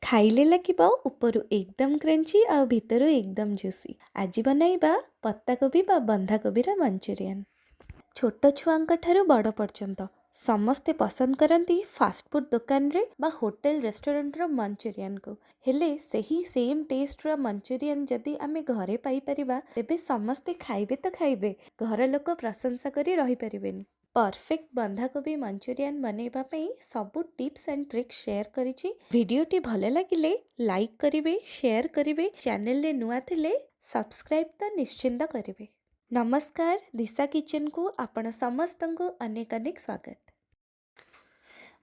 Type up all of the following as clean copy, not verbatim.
ଖାଇଲେ ଲାଗିବ ଉପରୁ ଏକଦମ କ୍ରଞ୍ଚି ଆଉ ଭିତରୁ ଏକଦମ ଜୁସି। ଆଜି ବନାଇବା ପତ୍ତାକୋବି ବା ବନ୍ଧାକୋବିର ମଞ୍ଚୁରିଆନ୍। ଛୋଟ ଛୁଆଙ୍କ ଠାରୁ ବଡ଼ ପର୍ଯ୍ୟନ୍ତ ସମସ୍ତେ ପସନ୍ଦ କରନ୍ତି ଫାଷ୍ଟଫୁଡ଼୍ ଦୋକାନରେ ବା ହୋଟେଲ ରେଷ୍ଟୁରାଣ୍ଟର ମଞ୍ଚୁରିଆନ୍କୁ। ହେଲେ ସେହି ସେମ୍ ଟେଷ୍ଟର ମଞ୍ଚୁରିଆନ୍ ଯଦି ଆମେ ଘରେ ପାଇପାରିବା, ତେବେ ସମସ୍ତେ ଖାଇବେ ତ ଖାଇବେ, ଘର ଲୋକ ପ୍ରଶଂସା କରି ରହିପାରିବେନି। ପରଫେକ୍ଟ ବନ୍ଧାକୋବି ମଞ୍ଚୁରିଆନ୍ ବନେଇବା ପାଇଁ ସବୁ ଟିପ୍ସ ଆଣ୍ଡ ଟ୍ରିକ୍ସ ସେୟାର କରିଛି। ଭିଡ଼ିଓଟି ଭଲ ଲାଗିଲେ ଲାଇକ୍ କରିବେ, ସେୟାର କରିବେ, ଚ୍ୟାନେଲରେ ନୂଆ ଥିଲେ ସବସ୍କ୍ରାଇବ୍ ତ ନିଶ୍ଚିନ୍ତ କରିବେ। ନମସ୍କାର, ଦିଶା କିଚେନକୁ ଆପଣ ସମସ୍ତଙ୍କୁ ଅନେକ ଅନେକ ସ୍ୱାଗତ।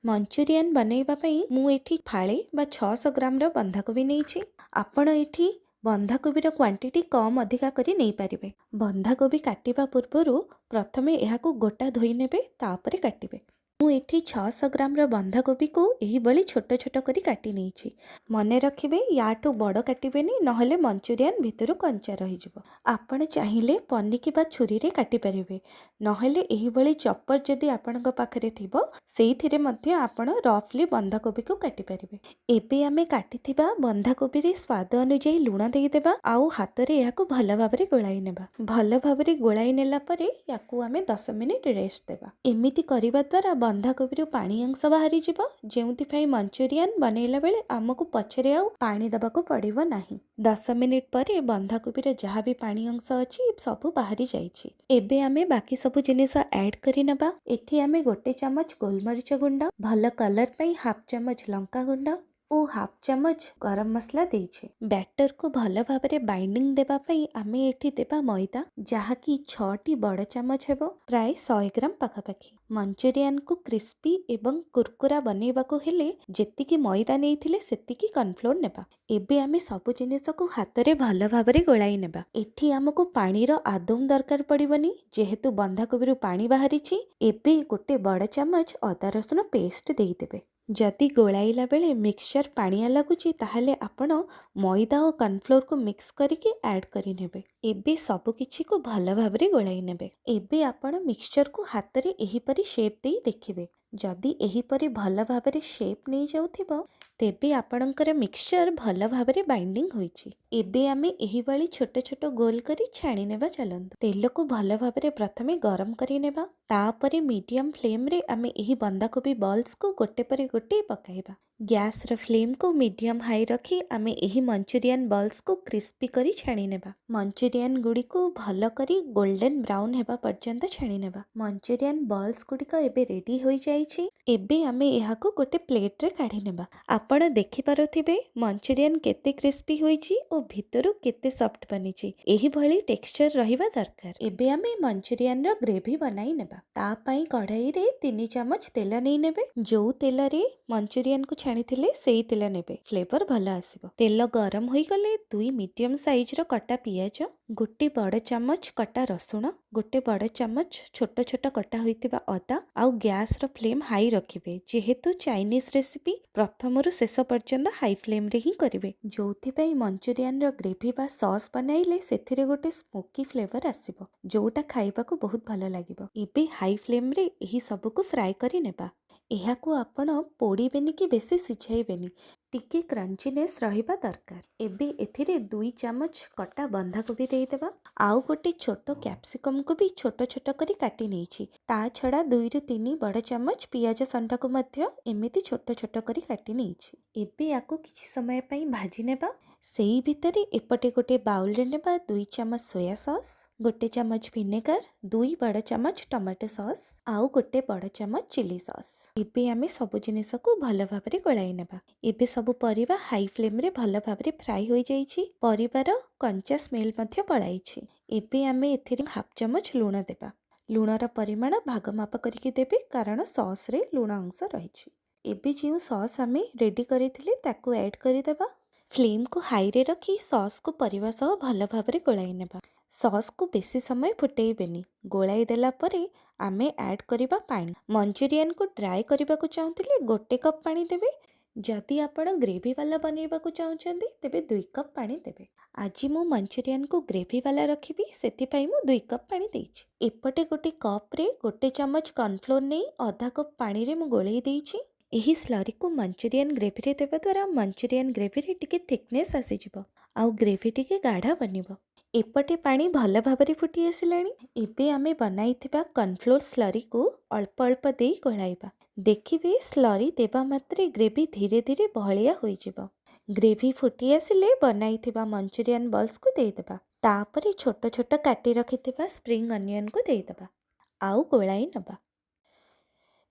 ମଞ୍ଚୁରିଆନ୍ ବନେଇବା ପାଇଁ ମୁଁ ଏଠି ଫାଳେ ବା 600 ଗ୍ରାମର ବନ୍ଧାକୋବି ନେଇଛି। ଆପଣ ଏଠି ବନ୍ଧାକୋବିର କ୍ୱାଣ୍ଟିଟି କମ୍ ଅଧିକା କରି ନେଇପାରିବେ। ବନ୍ଧାକୋବି କାଟିବା ପୂର୍ବରୁ ପ୍ରଥମେ ଏହାକୁ ଗୋଟା ଧୋଇ ନେବେ, ତାପରେ କାଟିବେ। ମୁଁ ଏଠି 600 ଗ୍ରାମର ବନ୍ଧାକୋବିକୁ ଏହିଭଳି ଛୋଟ ଛୋଟ କରି କାଟି ନେଇଛି। ମନେ ରଖିବେ, ୟାଠୁ ବଡ଼ କାଟିବେନି, ନହେଲେ ମଞ୍ଚୁରିଆନ୍ ଭିତରୁ କଞ୍ଚା ରହିଯିବ। ଆପଣ ଚାହିଁଲେ ପନିକି ବା ଛୁରୀରେ କାଟିପାରିବେ, ନହେଲେ ଏହିଭଳି ଚପର ଯଦି ଆପଣଙ୍କ ପାଖରେ ଥିବ, ସେଇଥିରେ ମଧ୍ୟ ଆପଣ ରଫଲି ବନ୍ଧାକୋବିକୁ କାଟିପାରିବେ। ଏବେ ଆମେ କାଟିଥିବା ବନ୍ଧାକୋବିରେ ସ୍ୱାଦ ଅନୁଯାୟୀ ଲୁଣ ଦେଇଦେବା ଆଉ ହାତରେ ଏହାକୁ ଭଲ ଭାବରେ ଗୋଳାଇ ନେବା। ଭଲ ଭାବରେ ଗୋଳାଇ ନେଲା ପରେ ୟାକୁ ଆମେ 10 ମିନିଟ୍ ରେଷ୍ଟ ଦେବା। ଏମିତି କରିବା ଦ୍ୱାରା ବନ୍ଧାକୋବିରୁ ପାଣି ଅଂଶ ବାହାରିଯିବ, ଯେଉଁଥିପାଇଁ ମଞ୍ଚୁରିଆନ୍ ବନେଇଲା ବେଳେ ଆମକୁ ପଛରେ ଆଉ ପାଣି ଦେବାକୁ ପଡ଼ିବ ନାହିଁ। 10 ମିନିଟ୍ ପରେ ବନ୍ଧାକୋବିର ଯାହା ବି ପାଣି ଅଂଶ ଅଛି, ସବୁ ବାହାରି ଯାଇଛି। ଏବେ ଆମେ ବାକି ସବୁ ଜିନିଷ ଆଡ଼୍ କରିନେବା। ଏଠି ଆମେ ଗୋଟେ ଚାମଚ ଗୋଲମରିଚ ଗୁଣ୍ଡ, ଭଲ କଲର୍ ପାଇଁ ହାଫ୍ ଚାମଚ ଲଙ୍କା ଗୁଣ୍ଡ ଓ ହାଫ୍ ଚାମଚ ଗରମ ମସଲା ଦେଇଛେ। ବ୍ୟାଟରକୁ ଭଲ ଭାବରେ ବାଇଣ୍ଡିଂ ଦେବା ପାଇଁ ଆମେ ଏଠି ଦେବା ମଇଦା, ଯାହାକି 6ଟି ବଡ଼ ଚାମଚ ହେବ, ପ୍ରାୟ 100 ଗ୍ରାମ ପାଖାପାଖି। ମଞ୍ଚୁରିଆନକୁ କ୍ରିସ୍ପି ଏବଂ କୁରକୁରା ବନେଇବାକୁ ହେଲେ ଯେତିକି ମଇଦା ନେଇଥିଲେ, ସେତିକି କର୍ଣ୍ଣଫ୍ଲୋର୍ ନେବା। ଏବେ ଆମେ ସବୁ ଜିନିଷକୁ ହାତରେ ଭଲ ଭାବରେ ଗୋଳାଇ ନେବା। ଏଠି ଆମକୁ ପାଣିର ଆଦୌ ଦରକାର ପଡ଼ିବନି, ଯେହେତୁ ବନ୍ଧାକୋବିରୁ ପାଣି ବାହାରିଛି। ଏବେ ଗୋଟେ ବଡ଼ ଚାମଚ ଅଦା ରସୁଣ ପେଷ୍ଟ ଦେଇଦେବେ। ଯଦି ଗୋଳାଇଲା ବେଳେ ମିକ୍ସଚର ପାଣିଆ ଲାଗୁଛି, ତାହେଲେ ଆପଣ ମଇଦା ଓ କର୍ଣ୍ଣଫ୍ଲୋରକୁ ମିକ୍ସ କରିକି ଆଡ଼୍ କରିନେବେ। ଏବେ ସବୁକିଛିକୁ ଭଲ ଭାବରେ ଗୋଳାଇ ନେବେ। ଏବେ ଆପଣ ମିକ୍ସଚରକୁ ହାତରେ ଏହିପରି ସେପ୍ ଦେଇ ଦେଖିବେ। ଯଦି ଏହିପରି ଭଲ ଭାବରେ ସେପ୍ ନେଇଯାଉଥିବ, ତେବେ ଆପଣଙ୍କର ମିକ୍ସଚର ଭଲ ଭାବରେ ବାଇଣ୍ଡିଂ ହୋଇଛି। ଏବେ ଆମେ ଏହିଭଳି ଛୋଟ ଛୋଟ ଗୋଲ କରି ଛାଣି ନେବା। ଚାଲନ୍ତୁ, ତେଲକୁ ଭଲ ଭାବରେ ପ୍ରଥମେ ଗରମ କରିନେବା। ତାପରେ ମିଡ଼ିୟମ୍ ଫ୍ଲେମ୍ରେ ଆମେ ଏହି ବନ୍ଧାକୋବି ବଲ୍ସକୁ ଗୋଟେ ପରେ ଗୋଟିଏ ପକାଇବା। ଗ୍ୟାସ୍ର ଫ୍ଲେମ୍କୁ ମିଡ଼ିୟମ୍ ହାଇ ରଖି ଆମେ ଏହି ମଞ୍ଚୁରିଆନ୍ ବଲ୍ସକୁ କ୍ରିସ୍ପି କରି ଛାଣି ନେବା। ମଞ୍ଚୁରିଆନ୍ ଗୁଡ଼ିକୁ ଭଲ କରି ଗୋଲ୍ଡେନ୍ ବ୍ରାଉନ୍ ହେବା ପର୍ଯ୍ୟନ୍ତ ଛାଣି ନେବା। ମଞ୍ଚୁରିଆନ୍ ବଲ୍ସ ଗୁଡ଼ିକ ଏବେ ରେଡ଼ି ହୋଇଯାଇଛି। ଏବେ ଆମେ ଏହାକୁ ଗୋଟେ ପ୍ଲେଟ୍ରେ କାଢ଼ି ନେବା। ଆପଣ ଦେଖିପାରୁଥିବେ, ମଞ୍ଚୁରିଆନ୍ କେତେ କ୍ରିସ୍ପି ହୋଇଛି ଓ ଭିତରୁ କେତେ ସଫ୍ଟ ବନିଛି। ଏହିଭଳି ଟେକ୍ସଚର ରହିବା ଦରକାର। ଏବେ ଆମେ ମଞ୍ଚୁରିଆନ୍ର ଗ୍ରେଭି ବନାଇ ନେବା। ତା ପାଇଁ କଢ଼ାଇରେ 3 ଚାମଚ ତେଲ ନେଇ ନେବେ। ଯେଉଁ ତେଲରେ ମଞ୍ଚୁରିଆନ୍କୁ ଛାଣିଥିଲେ, ସେଇ ତେଲ ନେବେ, ଫ୍ଲେଭର ଭଲ ଆସିବ। ତେଲ ଗରମ ହୋଇଗଲେ ଦୁଇ ମିଡ଼ିୟମ୍ ସାଇଜ୍ର କଟା ପିଆଜ, ଗୋଟେ ବଡ଼ ଚାମଚ କଟା ରସୁଣ, ଗୋଟେ ବଡ଼ ଚାମଚ ଛୋଟ ଛୋଟ କଟା ହୋଇଥିବା ଅଦା ଆଉ ଗ୍ୟାସ୍ର ଫ୍ଲେମ୍ ହାଇ ରଖିବେ। ଯେହେତୁ ଚାଇନିଜ୍ ରେସିପି, ପ୍ରଥମରୁ ଶେଷ ପର୍ଯ୍ୟନ୍ତ ହାଇ ଫ୍ଲେମ୍ରେ ହିଁ କରିବେ, ଯେଉଁଥିପାଇଁ ମଞ୍ଚୁରିଆନ୍ର ଗ୍ରେଭି ବା ସସ୍ ବନାଇଲେ ସେଥିରେ ଗୋଟେ ସ୍ମୋକି ଫ୍ଲେଭର ଆସିବ, ଯେଉଁଟା ଖାଇବାକୁ ବହୁତ ଭଲ ଲାଗିବ। ଏବେ ହାଇ ଫ୍ଲେମ୍ରେ ଏହି ସବୁକୁ ଫ୍ରାଏ କରି ନେବା। ଏହାକୁ ଆପଣ ପୋଡ଼ିବେନି କି ବେଶୀ ସିଝାଇବେନି, ଟିକେ କ୍ରଞ୍ଚିନେସ୍ ରହିବା ଦରକାର। ଏବେ ଏଥିରେ 2 ଚାମଚ କଟା ବନ୍ଧାକୋବି ଦେଇଦେବା। ଆଉ ଗୋଟେ ଛୋଟ କ୍ୟାପ୍ସିକମ୍କୁ ବି ଛୋଟ ଛୋଟ କରି କାଟି ନେଇଛି। ତା ଛଡ଼ା 2ରୁ 3 ବଡ଼ ଚାମଚ ପିଆଜ ସଣ୍ଢାକୁ ମଧ୍ୟ ଏମିତି ଛୋଟ ଛୋଟ କରି କାଟି ନେଇଛି। ଏବେ ୟାକୁ କିଛି ସମୟ ପାଇଁ ଭାଜି ନେବା। ସେଇ ଭିତରେ ଏପଟେ ଗୋଟେ ବାଉଲରେ ନେବା 2 ଚାମଚ ସୋୟା ସସ୍, ଗୋଟେ ଚାମଚ ଭିନେଗାର, 2 ବଡ଼ ଚାମଚ ଟମାଟୋ ସସ୍ ଆଉ ଗୋଟେ ବଡ଼ ଚାମଚ ଚିଲି ସସ୍। ଏବେ ଆମେ ସବୁ ଜିନିଷକୁ ଭଲ ଭାବରେ ଗୋଳାଇ ନେବା। ଏବେ ସବୁ ପରିବା ହାଇ ଫ୍ଲେମ୍ରେ ଭଲ ଭାବରେ ଫ୍ରାଏ ହୋଇଯାଇଛି। ପରିବାର କଞ୍ଚା ସ୍ମେଲ୍ ମଧ୍ୟ ପଳାଇଛି। ଏବେ ଆମେ ଏଥିରେ ହାଫ୍ ଚାମଚ ଲୁଣ ଦେବା। ଲୁଣର ପରିମାଣ ଭାଗ ମାପ କରିକି ଦେବେ, କାରଣ ସସ୍ରେ ଲୁଣ ଅଂଶ ରହିଛି। ଏବେ ଯେଉଁ ସସ୍ ଆମେ ରେଡ଼ି କରିଥିଲେ, ତାକୁ ଆଡ଼୍ କରିଦେବା। ଫ୍ଲେମ୍କୁ ହାଇରେ ରଖି ସସ୍କୁ ପରିବା ସହ ଭଲ ଭାବରେ ଗୋଳାଇ ନେବା। ସସ୍କୁ ବେଶୀ ସମୟ ଫୁଟେଇବେନି। ଗୋଳାଇ ଦେଲା ପରେ ଆମେ ଆଡ଼୍ କରିବା ପାଣି। ମଞ୍ଚୁରିଆନକୁ ଡ୍ରାଏ କରିବାକୁ ଚାହୁଁଥିଲେ ଗୋଟେ କପ୍ ପାଣି ଦେବେ। ଯଦି ଆପଣ ଗ୍ରେଭି ବାଲା ବନେଇବାକୁ ଚାହୁଁଛନ୍ତି, ତେବେ 2 କପ୍ ପାଣି ଦେବେ। ଆଜି ମୁଁ ମଞ୍ଚୁରିଆନକୁ ଗ୍ରେଭି ବାଲା ରଖିବି, ସେଥିପାଇଁ ମୁଁ 2 କପ୍ ପାଣି ଦେଇଛି। ଏପଟେ ଗୋଟେ କପ୍ରେ ଗୋଟେ ଚାମଚ କର୍ଣ୍ଣଫ୍ଲୋର୍ ନେଇ ଅଧା କପ୍ ପାଣିରେ ମୁଁ ଗୋଳେଇ ଦେଇଛି। ଏହି ସ୍ଲରିକୁ ମଞ୍ଚୁରିଆନ୍ ଗ୍ରେଭିରେ ଦେବା ଦ୍ୱାରା ମଞ୍ଚୁରିଆନ୍ ଗ୍ରେଭିରେ ଟିକେ ଥିକନେସ୍ ଆସିଯିବ ଆଉ ଗ୍ରେଭି ଟିକେ ଗାଢ଼ା ବନିବ। ଏପଟେ ପାଣି ଭଲ ଭାବରେ ଫୁଟି ଆସିଲାଣି। ଏବେ ଆମେ ବନାଇଥିବା କର୍ଣ୍ଣଫ୍ଲୋର୍ ସ୍ଲରିକୁ ଅଳ୍ପ ଅଳ୍ପ ଦେଇ ଗୋଳାଇବା। ଦେଖିବେ, ସ୍ଲରି ଦେବା ମାତ୍ରେ ଗ୍ରେଭି ଧୀରେ ଧୀରେ ବହଳିଆ ହୋଇଯିବ। ଗ୍ରେଭି ଫୁଟି ଆସିଲେ ବନାଇଥିବା ମଞ୍ଚୁରିଆନ୍ ବଲ୍ସକୁ ଦେଇଦେବା। ତାପରେ ଛୋଟ ଛୋଟ କାଟି ରଖିଥିବା ସ୍ପ୍ରିଙ୍ଗ ଅନିଅନ୍କୁ ଦେଇଦେବା ଆଉ ଗୋଳାଇ ନେବା।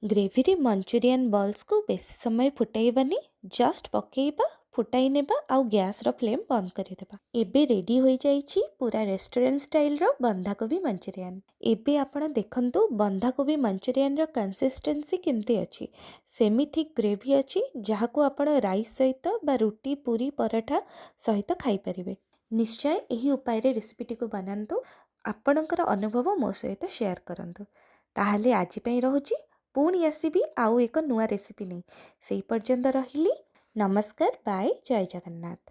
ଗ୍ରେଭିରେ ମଞ୍ଚୁରିଆନ୍ ବଲ୍ସକୁ ବେଶୀ ସମୟ ଫୁଟାଇବାନି। ଜଷ୍ଟ ପକାଇବା, ଫୁଟାଇ ନେବା ଆଉ ଗ୍ୟାସ୍ର ଫ୍ଲେମ୍ ବନ୍ଦ କରିଦେବା। ଏବେ ରେଡ଼ି ହୋଇଯାଇଛି ପୁରା ରେଷ୍ଟୁରାଣ୍ଟ ଷ୍ଟାଇଲ୍ର ବନ୍ଧାକୋବି ମଞ୍ଚୁରିଆନ୍। ଏବେ ଆପଣ ଦେଖନ୍ତୁ, ବନ୍ଧାକୋବି ମଞ୍ଚୁରିଆନ୍ର କନସିଷ୍ଟେନ୍ସି କେମିତି ଅଛି। ସେମିତି ଗ୍ରେଭି ଅଛି, ଯାହାକୁ ଆପଣ ରାଇସ୍ ସହିତ ବା ରୁଟି, ପୁରୀ, ପରଠା ସହିତ ଖାଇପାରିବେ। ନିଶ୍ଚୟ ଏହି ଉପାୟରେ ରେସିପିଟିକୁ ବନାନ୍ତୁ। ଆପଣଙ୍କର ଅନୁଭବ ମୋ ସହିତ ସେୟାର କରନ୍ତୁ। ତାହେଲେ ଆଜି ପାଇଁ ରହୁଛି। ପୁଣି ଆସିବି ଆଉ ଏକ ନୂଆ ରେସିପି ନେଇ। ସେଇ ପର୍ଯ୍ୟନ୍ତ ରହିଲି। ନମସ୍କାର, ବାଏ, ଜୟ ଜଗନ୍ନାଥ।